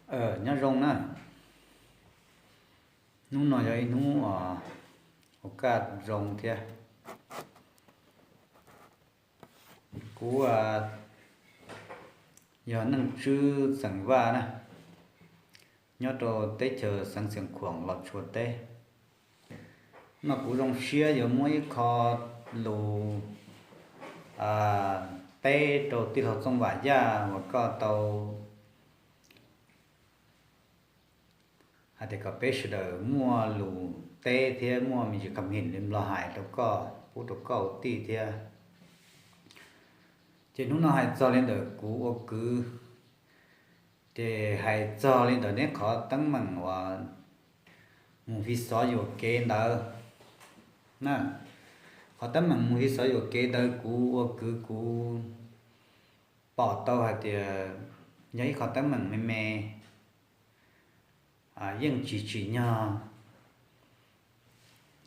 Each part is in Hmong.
Nyob zoo na, hnub no yog ib hnub uas kaj zoo thiab. Kuv yog Neej Tswb Xeem Vaj na, nyob rau teb chaws xeev Xiav Khuam Los Tsuas teb. No kuv zoo siab yuav muab ib qho lus teb rau tij laug Txooj Vam Yaj uas koj tau hais tias kom peb sawv daws muaj lus teb thiab muaj me ntsis qhov him li Nplog hais rau koj, pub rau koj ua tij thiab. Ces hnub no hais txog li ntawm kuv ua kwv, ces hais txog li ntawm neb qhov teeb meem uas mus fi xov yuam kev ntawd na. Qhov teeb meem mus fi xov yuam kev ntawd kuv ua kwv kuv pom tau hais tias yog ib qhov teeb meem me me, yeej tsis tsim nyog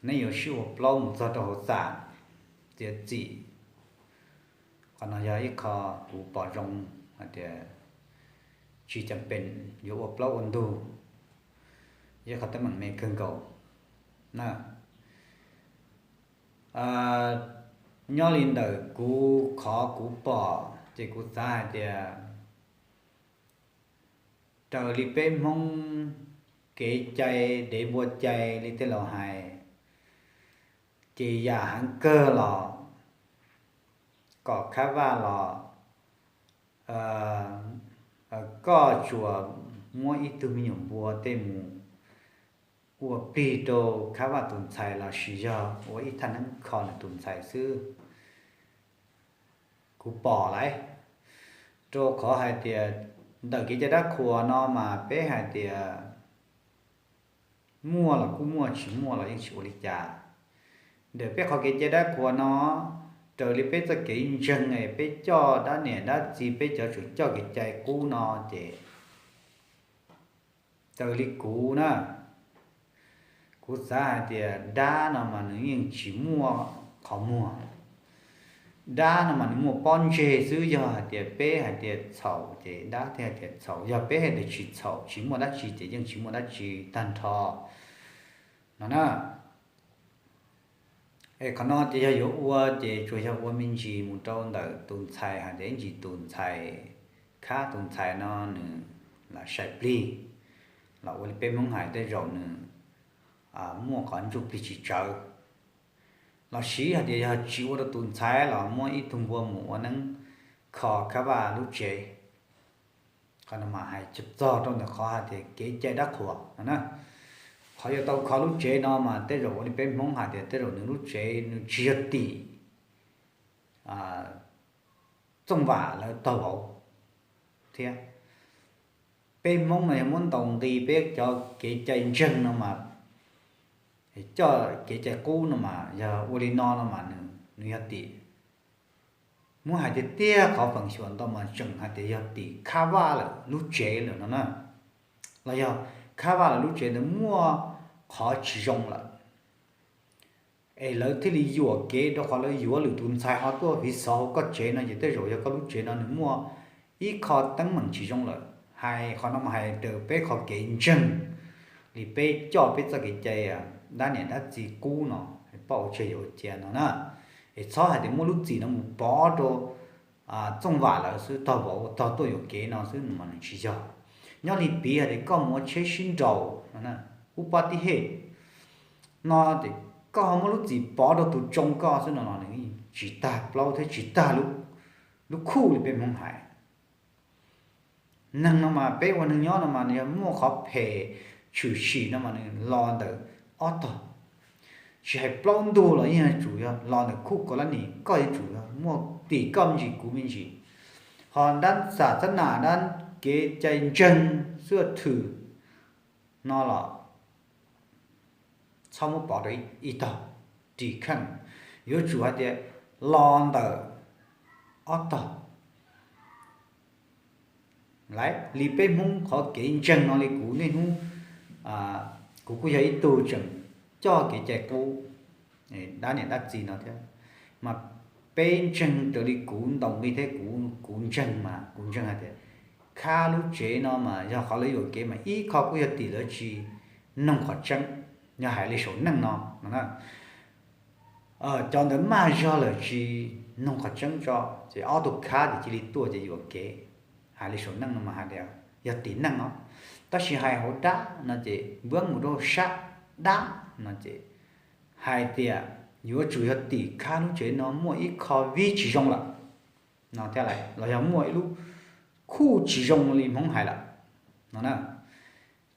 neb yuav sib ua plaub mus txog rau hauv txam txiav txim. Qhov no yog ib qho kuv pom zoo hais tias tsis cam pem yuav ua plaub ua ntug, yog ib qhov teeb meem me kawg nkaus na. Nyob li ntawm kuv qhov kuv pom ces kuv xav hais tias raws li peb Hmoob kev cai dev npua cai li tej laus hais, ces yam heev kawg los kom Khab Vaj los koj tsuas muab ib tug me nyuam npua tej mus ua plig rau Khab Vaj tus ntxhais los sis yog ua ib thaj neeb kho nws tus ntxhais xwb. Kuv pom lawm, rau qhov hais tias ntawm kev cai dab qhuas no mas peb hais tias muaj los kuj muaj, tsis muaj los yeej tsis ua li cas. Ntawm peb qhov kev cai dab qhuas no, raws li peb txoj kev ntseeg es peb coj dab niam dab txiv, peb cov tseem coj kev cai qub no ces raws li kuv na, kuv xav hais tias dab no mas nws yeej tsis muaj qhov muag. Dab no mas nws muaj pob ntseg xwb, yog hais tias peb hais tias txhaum ces dab thiaj hais tias txhaum, yog peb hais tias tsis txhaum, tsis muaj dab tsi ces yeej tsis muaj dab tsi tag nrho no na. Es qhov no ces yog yuav ua ces tsuas yog ua me ntsis mus rau ntawm tus ntxhais hais tias ib ntsis tus ntxhais, Khab tus ntxhais no nws lam sai plig, los ua li peb Hmoob hais tej zaum nws muaj qhov ntsuj plig tsis tsawv, los sis hais tias yog tsis ua rau tus ntxhais los muab ib tug npua mus ua neeb kho Khab Vaj lub tsev. Qhov no mas hais txog rau ntawm qhov hais tias kev cai dab qhuas no na. Qhov yuav tau kho lub tsev no mas tej zaum ua li peb Hmoob hais tias tej zaum nws lub tsev nws tsis yog tim Txooj Vam lawv tog vauv thiab. Peb Hmoob no yog muab ntaus nqi peb cov kev cai ntseeg no mas, coj kev cai qub no mas yog ua li no no mas nws yog tim, muab hais tiag tiag qhov feem xyuam ntau mas tseem hais tias yog tim Khab Vaj lawm lub tsev lawm no na. Los yog Khab Vaj lawm lub tsev ntawd muaj qhov tsis zoo lawm, es lawv thiaj li yuam kev rau qhov lawv yuav lwm tus ntxhais ho tuaj fiv xov hauv koj tsev no ces tej zaum yog koj lub tsev no nws muaj ib qho teeb meem tsis zoo lawm. Hais qhov no mas hais raws peb qhov kev ntseeg li peb coj peb txoj kev cai dab niam dab txiv qub no, poj ua tseg yawm ua cia no na. Es txhob hais tias muab lub txim no mus pov rau Txooj Vam lawv xwb, tog vauv tog tuaj yuam kev no xwb mas nws tsis yog. Nyob li piv hais tias koj mus ua tsheb sib nraus, ub pab tib hej no, koj ho muab lub txim pov rau tus tsoo koj xwb no los nws tsis tag plaub thiab tsis tag lub khuj li peb Hmoob hais. Neeg no mas peb ua neeg nyob no mas nws yog muaj qhov phem tshwm sim no mas nws los ntawm ob tog. Tsis hais plaub ntug los yeej yuav tsum yog los ntawm khuj kaus lab nis, koj yuav tsum yog muaj tim koj me ntsis kuv me ntsis. Ho dab xam xab nam dab kev cai ntseeg xuaj thwm no los txhob muab pov rau ib tog, ris kheej. Yuav tsum hais tias los ntawm ob tog. Lawv li peb Hmoob qhov kev ntseeg no li kuv niaj hnub, kuv kuj yog ib tug tseem coj kev cai qub dab niam dab txiv no thiab, mas peb ntseeg raws li kuv ntaus nqi thiab kuv, kuv ntseeg mas kuv ntseeg hais tias khab lub tsev no mas yog qhov lawv yuam kev mas ib qho kuj yog tim lawv tsis noog qhov tseeb, yog hais li saum neej no no na. Cov ntawd maj zog lawm tsis noog qhov tseeb tso, ces ob tug khab ces cia li tuaj ces yuam kev. Hais li saum neej no mas hais tias yog tim neej os, tab sis hais hauv dab no ces npuab mus rau sab dab no ces hais tias yuav tsum yog tim khab lub tsev no muaj ib qho vib tsis zoo lawm no thiab, los yog muaj ib lub khuj tsis zoo li Hmoob hais lawm no na.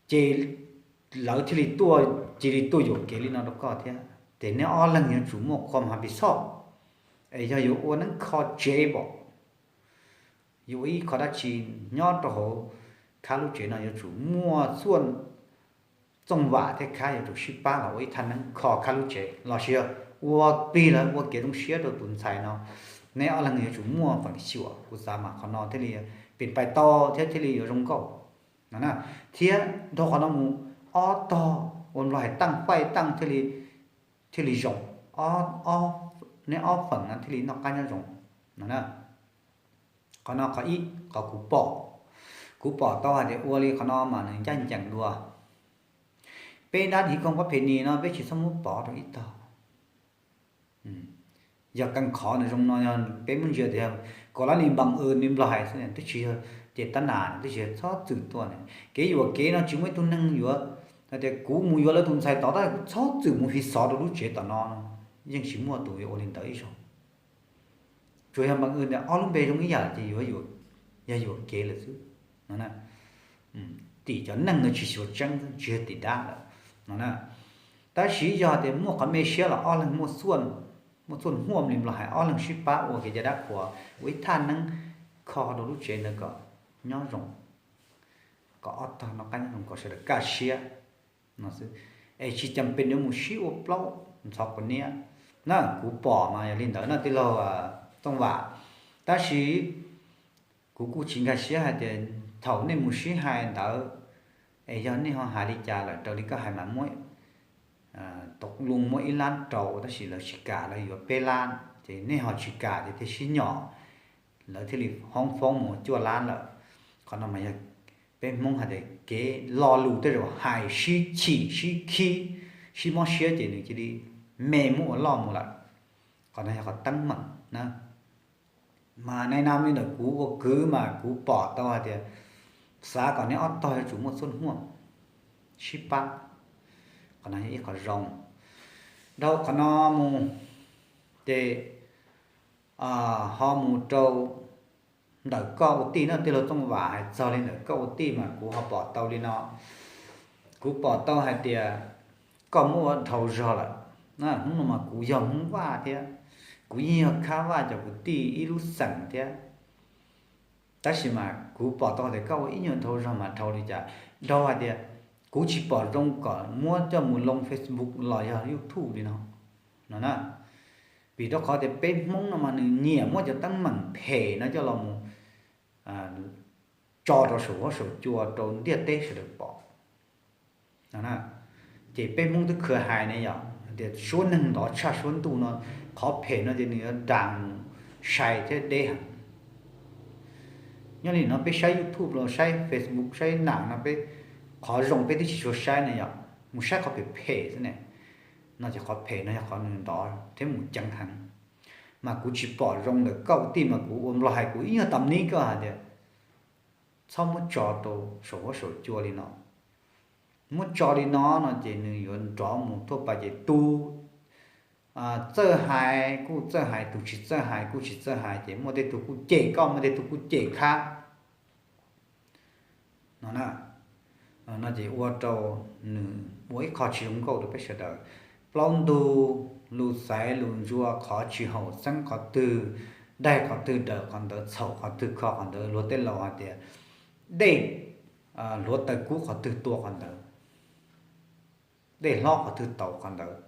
Ces lawv thiaj li tuaj, cia li tuaj yuam kev li no rau koj thiab. Ces neb ob leeg yuav tsum muaj qhov mas hais pis xoj, es yog yuav ua neeb kho tsev pom, yuav ua ib qho dab tsi nyob rau hauv khab lub tsev no yuav tsum muaj xuaj, Txooj Vam thiab khab yuav tsum sib pab los ua ib thaj neeb kho khab lub tsev los sis yog ua plig los ua kev zoo siab rau tus ntxhais no. Neb ob leeg yuav tsum muaj feem xyuam, kuv xav mas qhov no thiaj li pes pais tau thiab thiaj li yuav zoo nkauj no na. Thiab dhau qhov no mus ob tog, ua Nplog hais tag faij tag thiaj li zoo, neb ob feem no thiaj li noj qab nyob zoo no na. Qhov no qhov ib, qhov kuv pom, kuv pom tau hais tias ua li qhov no mas nws ncaj ncees dua. Peb dab hiv koog pab phem nis no peb tsis txhob muab pov rau ib tog. Yog kee qhov nws zoo no yog peb muab ntsia tias kom lab nis npam w li Nplog hais xwb, twb tsis yog ces tab nas, twb tsis yog txhob txwm tuaj ne. Kev yuam kev no tsis muaj ib tug neeg yuav hais tias kuv mus yuav lawv tus ntxhais tod tab txhob txwm mus fiv xov rau lub tsev tom no no, yeej tsis muaj tus yuav ua li ntawd ib zaug. Tsuas yog npam w tias ob lub npe zoo ib yam ces yuav, yog yuam kev lawm xwb no. Tim cov neeg no tsis xyuas tseeb, tsis yog tim dab lawm no na. Tab sis yog tias muaj qhov me siab los ob leeg muaj xuaj huaj li Nplog hais, ob leeg sib pab ua kev cai dab qhuas, ua ib thaj neeb kho rau lub tsev ntawd kom nyob zoo, kom ob tog noj qab nyob zoo, kom sawv daws kaj siab no xwb. Es tsis cam pes yuav mus sib ua plaub ntxhov quav niab na. Kuv pom mas yog li ntawd no tij laug Txooj Vam. Tab sis kuv kuj tsis nkag siab hais tias thaum nej mus sib hais ntawd, es yog nej ho hais li cas lawm raws li koj hais mas muab, tau loo muab ib lab rau tab sis lawv tsis kam, lawv yuav peb lab ces nej ho tsis kam ces thiaj sib nyom, lawv thiaj li hoob foob mus cuaj lab lawm. Qhov no mas yog peb Hmoob hais tias kev lo lus tej zaum hais sib chim sib khib, sib mob siab ces nws cia li me muab ua loj mus lawm. Qhov no yog qhov teeb meem na. Mas nai nam li ntawm kuv ua kwv mas kuv pom tau hais tias xav kom neb ob tog yuav tsum muaj xuaj huaj sib pab. Qhov no yog ib qho zoo. Dhau qhov no mus ces ho mus rau ntawm koj ua tij na, tij laug Txooj Vam, hais txog li ntawm koj ua tij mas kuv ho pom tau li no. Kuv pom tau hais tias koj muab ua dhau zog lawm. Hnub no mas kuv yog Hmoob Vaj thiab, kuv yeej yog Khab Vaj cov kwv tij ib lub xeem thiab. Tab sis mas kuv pom tau tias koj ua ib nyuag dhau zog mas dhau li cas, dhau hais tias kuv tsis pom zoo kom muab coj mus loo Facebook los yog YouTube li no, no na. Vim rau qhov tias peb Hmoob no mas nws nyiam muab cov teeb meem phem no coj los mus tso rau saum huab saum cua rau ntiaj teb sawv daws pom. Ces peb Hmoob twb khwv hais ne yom, tias suab neeg ntov tshaj suab ntuj no, qhov phem no ces nws yuav nras mus sai thiab deb heev. Nyob li no peb saib YouTube los saib Facebook saib nam no peb, qhov zoo peb twb tsis tshua saib ne yom, mus saib qhov phem phem xwb ne. No ces qhov phem no yog qhov nws ntov thiab mus ceev heev. Mas kuv tsis pom zoo ntawm koj ua tij mas kuv ua Nplog hais kuv ib nyuag tam nib koj hais tias txhob muab tso rau saum huab saum cua li no. Muab tso li no no ces nws yuav nrov mus thuaj pas ces tus txawj hais kuj txawj hais, tus tsis txawj hais kuj tsis txawj hais, ces muaj tej tug kuj cem koj, muaj tej tug kuj cem Khab no na. No ces ua rau nws ua ib qho tsis zoo nkauj rau peb sawv daws. Plaub ntug, lus xaiv lus ntsuas, qhov tsis haum xeeb qhov twg, daig qhov twg daws qhov ntawd, txhaum qhov twg kho qhov ntawd, luag tej laus hais tias dej hluav taws kub qhov twg tua qhov ntawd, dej hlob qhov twg tauv qhov ntawd.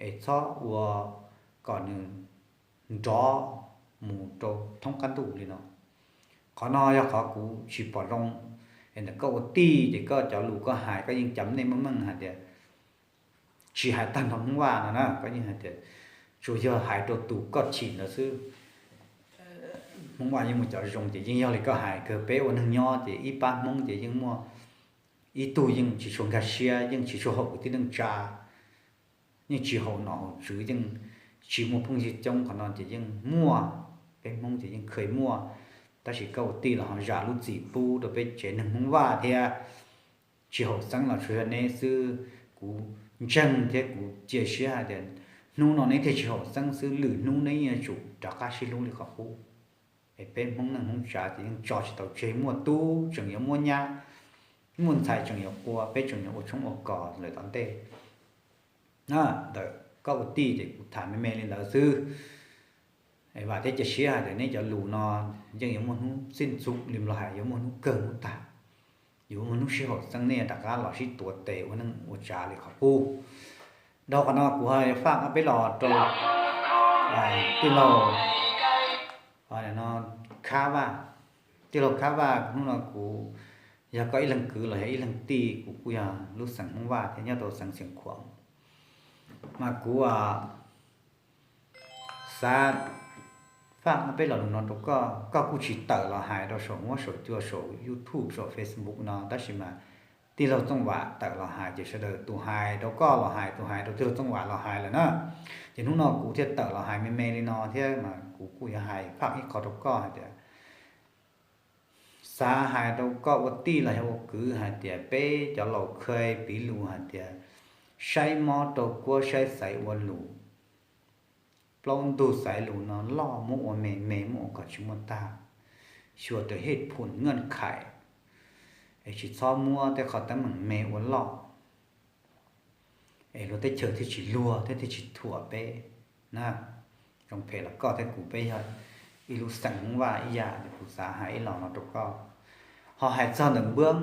Es txhob ua kom nws nrov mus rau thoob qab ntuj li no. Qhov no yog qhov kuv tsis pom zoo. Es ntawm koj ua tij ces koj cov lus koj hais koj yeej cam nej muaj meej hais tias tsis hais tag nrho Hmoob Vaj no na, koj yeej hais tias tsuas yog hais rau tus koj chim ntawd xwb. Hmoob Vaj yeej muaj cov zoo ces yeej yog li koj hais kawg. Peb ua neeg nyob ces ib pab Hmoob ces yeej muaj ib tug yeej tsis tshua nkag siab, yeej tsis tshua haum kwv tij neej tsa, yeej tsis haum nom haum tswv, yeej tsis muaj phooj ywg coob. Qhov no ces yeej muaj, peb Hmoob ces yeej kheev muaj. Tab sis koj ua tij los ho zam lub txim pub rau peb tsev neeg Hmoob Vaj thiab. Tsis haum xeeb los tsuas yog neb xwb. Kuv ntseeg thiab kuv cia siab hais tias hnub no neb thiaj tsis haum xeeb xwb, lwm hnub neb yuav tsum rov qab sib hlub li qhov qub. Es peb Hmoob neej Hmoob tsav ces yeej tso tsis tau tseg, muaj tub tseem yuav muab nyab, muaj ntxhais tseem yuav qua, peb tseem yuav ua tshoob ua kos lawm tom ntej. Ntawm koj ua tij ces kuv tham me me li ntawd xwb. Vam thiab cia siab hais tias neb cov lus no yeej yuav muaj hnub txij ntxug li Nplog hais, yuav muaj hnub kawg hnub tag, yuav muaj hnub sib haum xeeb, nej rov qab los sib tuav tes ua neej ua tsav li qhov qub. Dhau qhov no kuv ho faj ob peb los rau tij laug Khab Vaj. Tij laug Khab Vaj, hnub no kuv yog koj ib leeg kwv los yog ib leeg tij, kuv kuj yog lub xeem Hmoob Vaj thiab nyob rau xeev Xeev Khuam, mas kuv xav faj ob peb lo lus no rau koj. Koj kuj tsis tawm los hais rau saum huab saum cua, saum YouTube, saum Facebook no, tab sis mas tij laug Txooj Vam tawm los hais ces sawv daws tus hais rau koj los hais, tus hais rau tij laug Txooj Vam los hais lawm na. Ces hnub no kuv thiaj tawm los hais me me li no thiab mas kuv kuj yuav hais faj ib qho rau koj hais tias, xav hais rau koj ua tij los yog ua kwv hais tias peb cov laus kha piv lus hais tias saib mob rau kuab, saib xaiv ua lus. Plaub ntug xaiv lus no loj muab ua me, me muab ua kom tsis muaj tag. Xyuas raws hej phum naj khais, es tsis txhob muab tej qhov teeb meem me ua loj, es luag teb chaws thiaj tsis luag thiab thiaj tsis thuam peb na. Zoo phem los koj thiab kuv peb yog ib lub xeem Hmoob Vaj ib yam, kuv xav hais ib los no rau koj. Ho hais txog ntawm npuab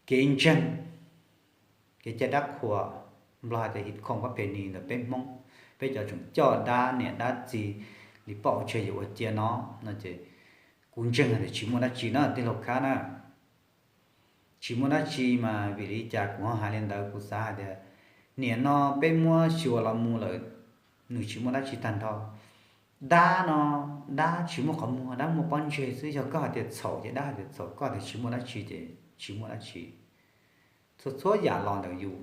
kev ntseeg, kev cai dab qhuas, Nplog hais tias hit khom pab pes nis ntawm peb Hmoob, peb cov tseem coj dab niam dab txiv li poj ua tseg yawm ua cia no, no ces kuv ntseeg hais tias tsis muaj dab tsi na tij laug Khab na. Tsis muaj dab tsi mas vim li cas kuv ho hais li ntawd? Kuv xav hais tias nim no peb muab xyuas los mus lawm, nws tsis muaj dab tsi tag nrho. Dab no, dab tsis muaj qhov muag, dab muaj pob ntseg xwb. Yog koj hais tias txhaum ces dab hais tias txhaum, koj tias tsis muaj dab tsi ces tsis muaj dab tsi. Txhua txhua yam los ntawm yus,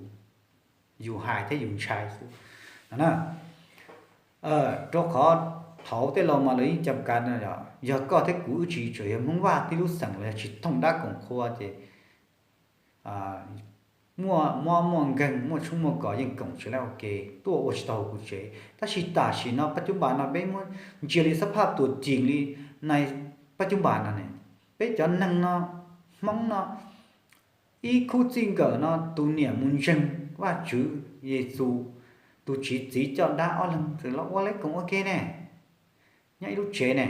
yus hais thiab yus ntshai xwb no na. Rau qhov thaud tej laus mas lawv yeej cam kav no, yog koj thiab kuv wb tsis tseem yog Hmoob Vaj tib lub xeem los yog tsis thooj dab koom qhua ces muaj mob muaj nkeeg, muaj tshoob muaj kos yeej koom tsis laib ua ke, tuaj ua tsis tau hauv kuv tsev. Tab sis tam sim no pab cub npas no peb muab ntsia li xab phaj tuam ceem li nais pab cub npas no ne, peb cov neeg no, Hmoob no, ib khub txij nkawm no tus niam mus ntseeg Vajtswv, Yexus, tus tsis txiv coj dab ob leeg los ua laib koom ua ke ne, nyob ib lub tsev ne.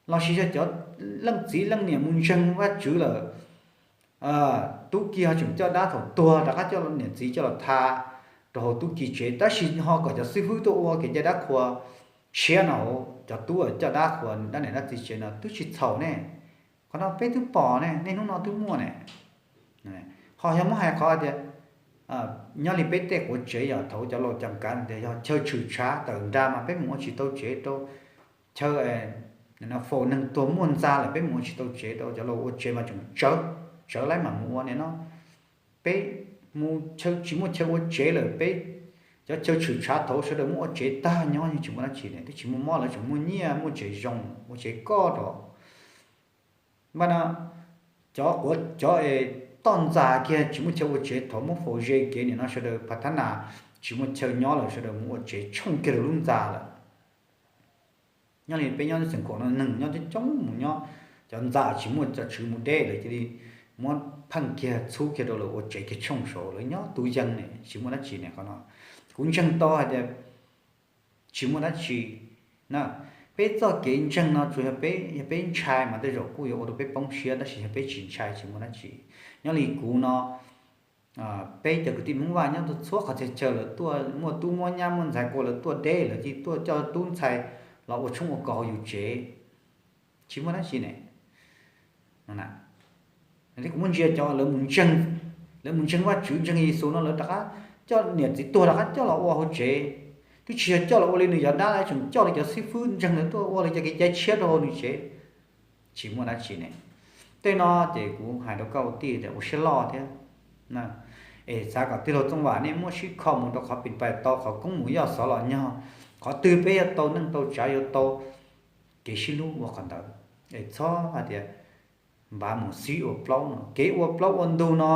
Los sis yog cov leej txiv leej niam mus ntseeg Vajtswv lawm, tub ki ho tseem coj dab thaum tuag rov qab coj niam txiv coj los tha rau hauv tub ki tsev, tab sis ho kom cov xib fwb tuaj ua kev cai dab qhuas tshiab no hauv cov tub coj dab qhuas dab niam dab txiv tsev no twb tsis txhaum ne. Qhov no peb twb pom ne, niaj hnub no twb muaj ne. Ho yog muab hais qhov tias nyob li peb tej quav tsev, yog thaum cov laus cam kav tias yog chaw tshwm tshav tawm nra mas peb mus ua tsis tau tsev rau, chaw faus neeg tuag muaj ntxa lawm peb mus ua tsis tau tsev rau, cov laus ua tsev mas tseem tsawv, tsawv laib mas mus ua nim no. Peb mus chaw tsis muaj chaw ua tsev lawm, peb cov chaw tshwm tshav thaud sawv daws muab ua tsev tag nyob yeej tsis muaj dab tsi ne, twb tsis muaj mob, lawv tseem muaj nyiaj muaj tsev zoo ua tsev koj rau. Npaj no, cov quav cov es toj ntxa kiag tsis muaj chaw ua tsev, thaum muab faus ze kev nim no sawv daws phav thab nas, tsis muaj chaw nyob lawm sawv daws mus ua tsev tshooj kiag rau lub ntxa lawm. Nyob li peb nyob xeem Khoom no neeg nyob coob coob mus nyob, cov ntxa tsis muaj cov tswv mus deb lawv cia li muab pheej kiag txhub kiag rau lawv ua tsev kiag tshooj saud lawv nyob tu yees ne tsis muaj dab tsi ne. Qhov no kuv ntseeg tau hais tias tsis muaj dab tsi na. Peb txoj kev ntseeg no tsuas yog peb, yog peb ntshai mas tej zaum kuj yuav ua rau peb poob siab, tab sis yog peb tsis ntshai tsis muaj dab tsi. Nyob li kuv no, peb cov kwv tij Hmoob Vaj nyob txhua qhov txhia chaw, lawv tuaj muaj tub muaj nyab muaj ntxhais qua lawv tuaj deb, lawv cia li tuaj coj tub ntxhais los ua tshoob ua kos hauv yus tsev, tsis muaj dab tsi ne. Kuv muaj ntsia cov lawv mus ntseeg, lawv mus ntseeg Vajtswv ntseeg Yexus no lawv rov qab coj niam txiv tuag rov qab coj los ua hauv tsev. Twb tsis yog coj los ua li nws cov dab, tseem coj li cov xib fwb ntseeg ntawd tuaj ua li cov kev cai tshiab rau hauv nws tsev. Tsis muaj dab tsi ne. Tej no ces kuv hais rau koj ua tij tias ua siab loj thiab. Es xav kom tij laug Txooj Vam nej muab sib kho mus rau qhov pis pais tau qhov koob mus yoj xov los nyog qhov twg peb yuav tau neej tau tsav yuav tau kev sib hlub ua qhov ntawd. Es txhob hais tias npav mus xib ua plaub no, kev ua plaub ua ntug no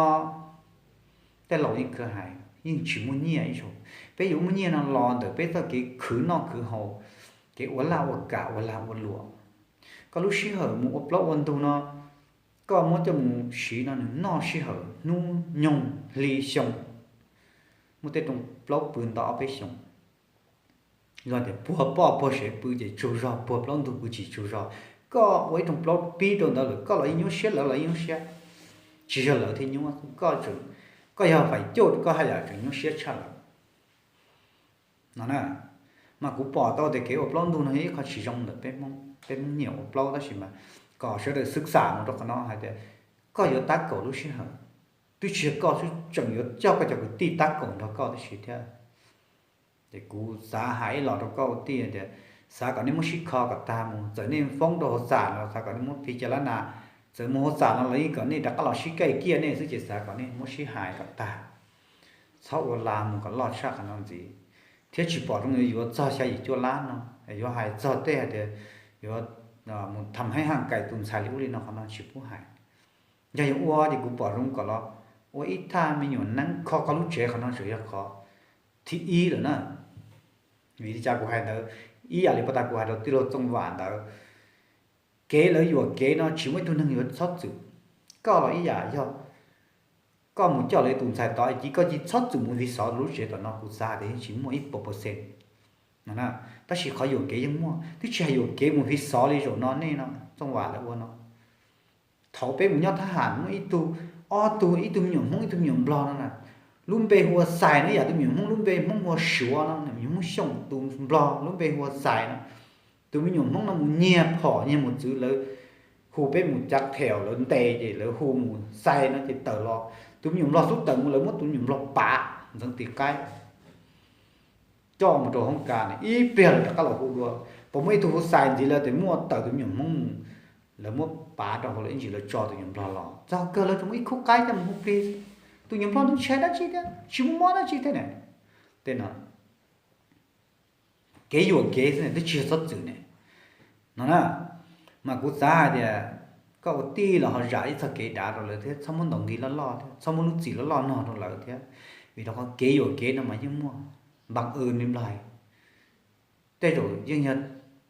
tej laus yeej khwv hais yeej tsis muaj nyiaj ib zaug. Peb yuav muaj nyiaj no los ntawm peb txoj kev khwv noj khwv haus, kev ua laj ua kam ua lag ua luam. Koj lub sij hawm mus ua plaub ua ntug no, koj muab coj mus siv no nws noj sij hawm hnub nyoog hli xyoo, muaj tej rooj plaub pw ntau ob peb xyoos. Yog tias puag poj puag sev pw ces tsaug zog, puag plaub ntug pw tsis tsaug zog. Koj ua ib rooj plaub pib rau ntawd lawm koj los yeej nyuaj siab, lawv los yeej nyuaj siab. Tsis yog lawv thiaj nyuaj, koj tseem, koj yog fais cauj rau koj haj yam tseem nyuaj siab tshaj lawm no na. Mas kuv pom tau tias kev ua plaub ntug no yog ib qho tsis zoo ntawm peb Hmoob, peb Hmoob nyiam ua plaub tab sis mas kom sawv daws xwb xam mus rau qhov no hais tias koj yuav tab kaum lub sij hawm, twb tsis yog koj xwb, tseem yuav coj koj cov kwv tij tab kaum nrog koj tib si thiab. Ces kuv xav hais ib los rau koj ua tij tias xav kom nej muab sib kho kom tag mus, txawm nej foob rau hauv xam los xav kom nej muab phi ca lab nas, txawm mus hauv xam no los yeej kom nej rov qab los sib kaij kiaj nej xwb ces xav kom nej muab sib hais kom tag, txhob ua la mus kom loj tshaj qhov no ntxiv, thiab tsis pom zoo yuav yuav txog xya yim cuaj lab no. Yuav hais txog tej hais tias yuav mus tham heeb ham kais tus ntxhais li ub li no qhov no tsis pub hais. Yog yuav ua ces kuv pom zoo kom los ua ib thaj me nyuam neeb kho koj lub tsev, qhov no tseem yog qhov thib ib lawm na. Vim li cas kuv hais ntawd? Ib yam li puag ta kuv hais rau tij laug Txooj Vam ntawd, kev lawv yuam kev no tsis muaj ib tug neeg yuav txhob txwm. Koj los ib yam, yog koj mus coj lawv tus ntxhais tod ces koj cia txhob txwm mus vij xov lub tsev tom no, kuv xav tias yeej tsis muaj ib puas percent no na. Tab sis qhov yuam kev yeej muaj, twb tsis hais yuam kev mus vij xov li zaum no nej no Txooj Vam lawv ua no. Thaum peb mus nyob thab ham muaj ib tug, ob tug, ib tug me nyuam Hmoob ib tug me nyuam Nplog no na, lub npe hu ua Xais no, yam tus me nyuam Hmoob lub npe Hmoob hu ua Suav no, me nyuam Hmoob Xyooj, tus Nplog lub npe hu ua Xais no. Tus me nyuam Hmoob no mus nyiag phom nyiag mus txwv, lawv hu peb mus cav qheos lawv ntes ces lawv hu mus Xais no ces tawm los. Tus me nyuam Nplog xub tawm mus lawv muab tus me nyuam Nplog pav ntxeev tis qaib coj mus rau hoob kas na, ib pliag lawv rov qab los hu dua. Puas muaj ib tug hu Xais ntxiv lawm tias muaj tawm tus me nyuam Hmoob mus, lawv muab pav rau hauv lawv ib ntsis lawv tso tus me nyuam Nplog los, txog kawg lawv tsuas muaj ib khub qaib coj mus hu plig. Tus me nyuam Nplog ntawd ntshai dab tsi thiab, tsis muaj mob dab tsi thiab ne. Tej no kev yuam kev xwb ne, twb tsis yog txhob txwm ne no na. Mas kuv xav hais tias koj ua tij los ho zam ib txoj kev dav rau lawv thiab, txhob muab ntaus nqi loj loj thiab, txhob muab lub txim loj loj nog rau lawv thiab. Vim rau qhov kev yuam kev no mas yeej muaj npaj w li Nplog hais. Tej zaum yeej yog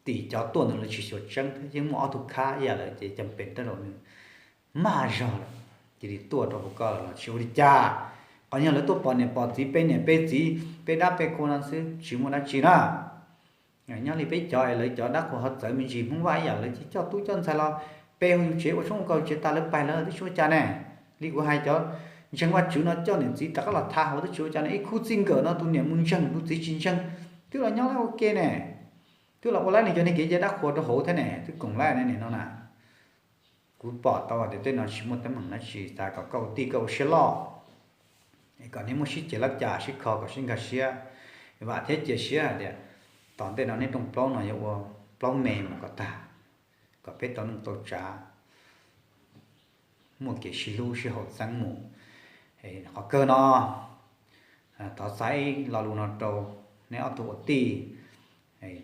tim cov tuaj ntawd lawv tsis xyuam tseeb thiab, yeej muaj ob tug khab ib yam lawm ces cas pem tej zaum nws maj zog lawm, cia li tuaj rau hauv koj lawm los tsis ua li cas. Qhov nyuag lawv tuaj pom niam pom txiv, pe niam pe txiv, pe dab pe qhua no xwb tsis muaj dab tsi na. Nyob li peb cov es lawv cov dab qhuas ho txawv me ntsis, Hmoob Vaj ib yam lawv cia coj tub coj ntxhais los pe hauv yus tsev ua tshoob ua kos tsev tas lawv pais lawm twb tsis ua cas ne. Li kuv hais cov ntseeg Vajtswv no coj niam txiv rov qab los tha hauv twb tsis ua cas ne. Ib khub txij nkawm no tus niam mus ntseeg tus txiv tsis ntseeg twb los nyob lawm ua ke ne, twb los ua lawm nws cov niag kev cai dab qhuas rau hauv thiab ne, twb koom lawm ne no na. Kuv pom tau tias tej no tsis muaj teeb meem dab tsi, xav kom koj ua tij koj ua siab loj, kom nej muab sib ceg lab cas sib kho kom sib nkag siab. Vam thiab cia siab hais tias tom ntej no nej rooj plaub no yuav ua plaub me mus kom tag, kom peb tau neej tau tsav, muaj kev sib hlub sib haum xeeb mus. Qhov kawg no thov xa ib lo lus no rau neb ob tug ua tij.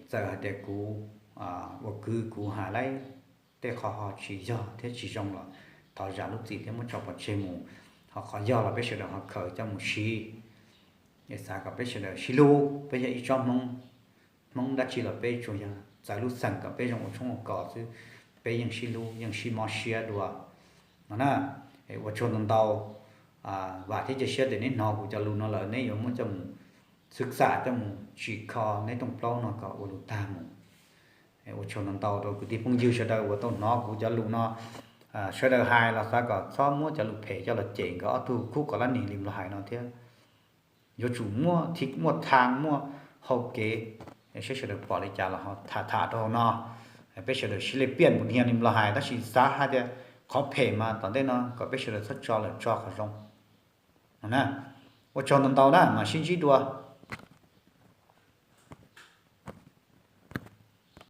Txawm hais tias kuv ua kwv kuv hais lawm tej qhov ho tsis yog thiab tsis zoo los thov zam lub txim thiab muab tso pov tseg mus. Ho qhov yog los peb sawv daws ho khaws coj mus siv. Es xav kom peb sawv daws sib hlub, peb yog ib tsob Hmoob, Hmoob dab tsi los peb tsuas yog txawv lub xeem kom peb zoo ua tshoob ua kos xwb, peb yeej sib hlub yeej sib mob siab dua no na. Ua tsaug ntau ntau, vam thiab cia siab tias neb hnov kuv cov lus no lawm neb yuav muab coj mus xwb xam coj mus tsim kho neb rooj plaub no kom ua lus tag mus. Ua tsaug ntau ntau rau kwv tij phooj ywg sawv daws uas tau hnov kuv cov lus no. Sawv daws hais los xav kom txhob muab cov lus phem coj los cem nkawd ob tug khub kos lab nis li Nplog hais no thiab. Yuav tsum muaj thib muaj thaj muaj hau kev, saib sawv daws pom li cas los ho tham tham rau hauv no. Peb sawv daws sib lej piaj mus niag li Nplog hais, tab sis xav hais tias qhov phem mas tom ntej no kom peb sawv daws txhob tso lawm tso qhov zoo no na. Ua tsaug ntau ntau na, mam sib ntsib dua.